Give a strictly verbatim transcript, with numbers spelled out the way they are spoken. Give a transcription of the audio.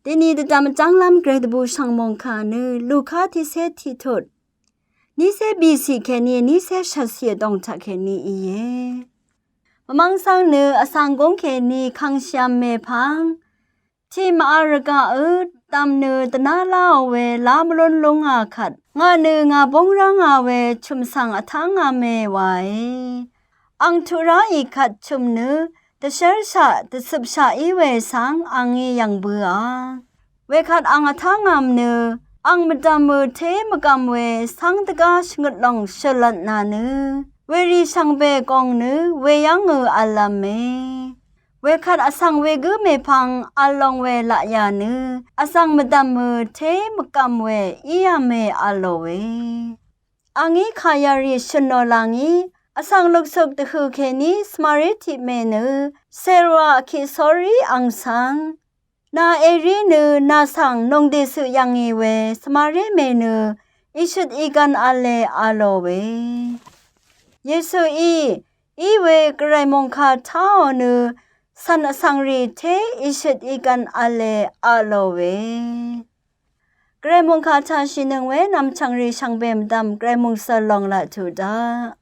Deni dvdvm jánglv́m gvray dvbù shv̀ng mòngkà nø Luka tiqcé tiqtut, nícé bìcì kèní nícé shvtcì vdòng taq kèní íe. Mvmv́ng svng nø vsvng gúng kèní kangshìvm mèpvng tiq mv-vl rvgaqǿ dv̀m nø dvná láò we lá mvlún lúngà kvt, ngà nø ngà búng rv́ngà we chø̀m svng vtángà mè wae. Ang tuq ráì kvt chø̀m nø dvshérshaq dvcøpshaq í we svng angí yv̀ng bøà. Wekvt ang vtángvm nø ang mvdv̀mø té mvgv̀m we svng dvgá shvngøt lòng shø̀lvtnà nø, werì shvngbe gong nø weyv́ngø v̄lv̄me. Wekvt vsvng wegǿ mèpvng v̄l long we laqyà nø vsvng mvdv̀mø té mvgv̀m we íā mè v̄lòe. Angí kà yarì shø̀n nò làngí vsvng luksuk dvhø̀ kèní svmaré tiq mè nø sèrwà vkiq sórí ang svng, nà èrí nø nà svng nòngdèsøq yv̀ngì we svmaré mè nø ìshøt ìgvn v̄le v̄lòe. Yesuí í we gvray mòngkà táò nø cv̀n vsvng rì té ìshøt ìgvn v̄le v̄lòe. Gvray mòngkà taq shìnøng we nv̀mchv̀ng rì shvngbe mvdv̀m gvray mòngsøl lòng laq tuq daq.